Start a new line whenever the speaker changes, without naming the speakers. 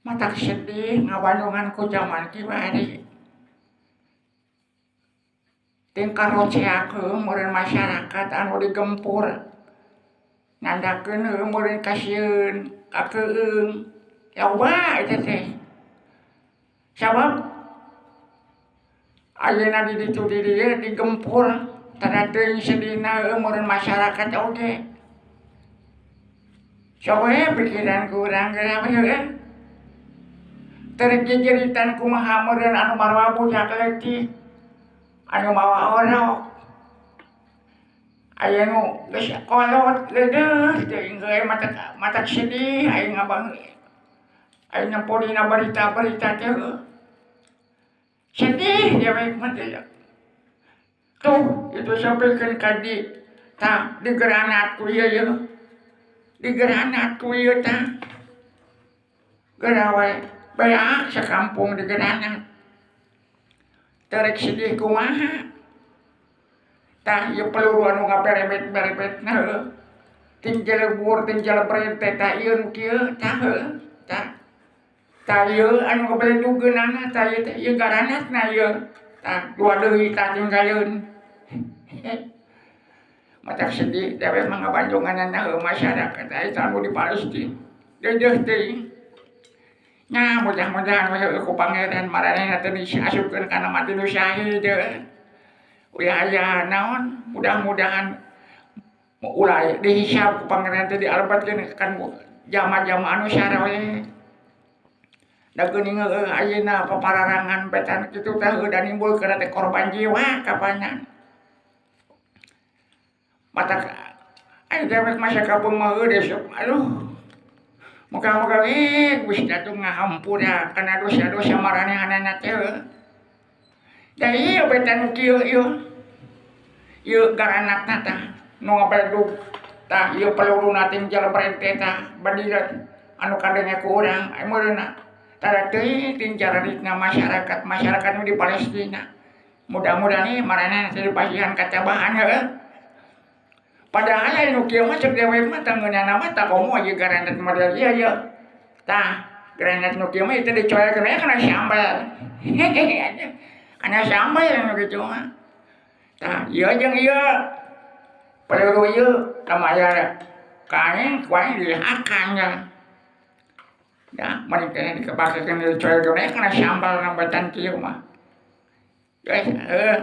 Matak sedih ngabandungan ku jaman kiwari. Tingkah roceak heuh meureun masyarakat anu digempur. Nandakeun heuh meureun kasieun kakeueung. Loba eta teh. Sabab ayeuna di ditu di dieu digempur tara teuing sedihna heuh meureun masyarakat oge. Sok we pikiran ku urang geura we heueuh. Teu rek jejeritan kumaha meureun anu marwa budak leutik, anu mawa orok. Aya nu geus kolot leudeuh teuing heueuh matak matak sedih aing ngabang aing nempo dina berita-berita teh heueuh. Sedih dewek mah teh. Tuh itu sampikeun ka di tah digeranat ku ieu yeuh. Digeranat ku ieu tah. Geura we beak sakampung digeranat. Teu rek sedih kumaha. Tah ieu peluru anu ngaberebet-berebetna heueuh. Ting jelebur ting jelebret teh tah ieu nu kieu tah heueuh tah. Tah ieu anu ngabeledugeunana tah ieu teh ieu garanatna ieu. Tah dua deui tah tinggaleun. Matak sedih dewek mah ngabandunganana heueuh masyarakat eta anu di Palestina. Deudeuh teuing. Nya mudah-mudahan we heueuh ku Pangeran maranehna teh diasupkeun kana mati nu syahid heueuh. Ulah aya naon mudah-mudahan ulah dihisab ku Pangeran teh dialebetkeun kan jalma-jalma anu saroleh. Da geuning heueuh ayeuna papararangan betan kitu teh heueuh da nimbulkeun teh korban jiwa kapanan. Matak aing dewek mah sakapeung mah heueuh desuk aduh. Muga-muga we Gusti atuh ngahampura kana dosa-dosa maranehanana teh heueuh. Da ieu betan nu kieu ieu. Ieu garanatna tah nu ngabeledug tah ieu peluruna ting jelebret teh tah badireun anu kadenge ku urang meureunna tara teuing ting cararitna masyarakat-masyarakat nu di Palestina. Mudah-mudahan ieu maranehna teh dipasihan katabahan heueuh. Padahal aya nu kieu mah cek dewek mah tah ngeunahna mah tah komo ieu garanat model ieu yeuh. Tah granat nu kieu mah itu dicoelkeun we kana sambal. Kana sambal nu kitu mah. Tah ieu jeung ieu peluru ieu lumayan ka aing ku aing dihakan nya. Da mending keneh dikabakekeun dicoelkeun we kana sambal na betan kieu mah. Geus heueuh.